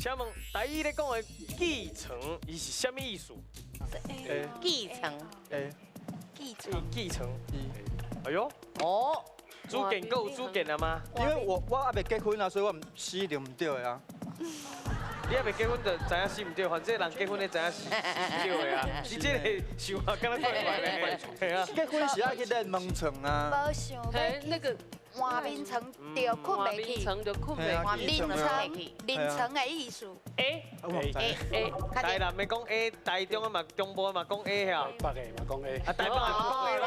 請問台語咧講的起床，伊是啥物意思？繼承。 A。繼承。起床。哎呦，哦，主見閣有主見了嗎？因為我猶未結婚啊，所以我毋死一定毋對的啊。你猶未結婚就知影死毋對，反正人結婚咧知影是對的啊。你這個想法敢若怪怪的，係啊。結婚是愛去練門床啊。無想欲那個換眠床就睏袂去，床就睏袂去。眠床眠床的意思。 A A A，台南的講 A，台中的嘛，中部的嘛講 A 嚇。北的嘛講 A。啊，台北的嘛講 A 咯。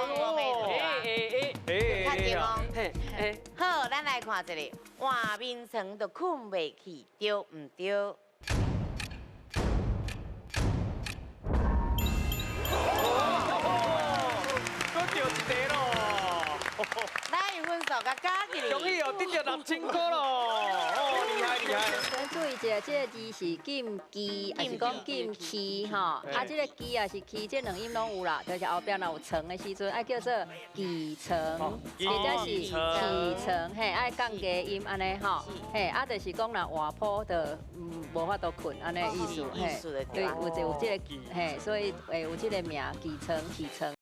A A A。較對哦。嘿，A。好，咱來看一下，換眠床就睏袂去，對毋對？閣著一題咯。來，分數共加起來。恭喜哦，得著6000塊咯！哦，厲害厲害。咱注意一下，這個字是禁忌，抑是講禁忌吼？啊，這個忌抑是忌，這兩音攏有啦。就是後壁若有床的時陣，愛叫做起床，或者是起床，嘿，愛降低音按呢吼。嘿，啊，就是講若換鋪就無法度睏按呢意思，嘿，對，有這個，嘿，所以會有這個名，起床起床。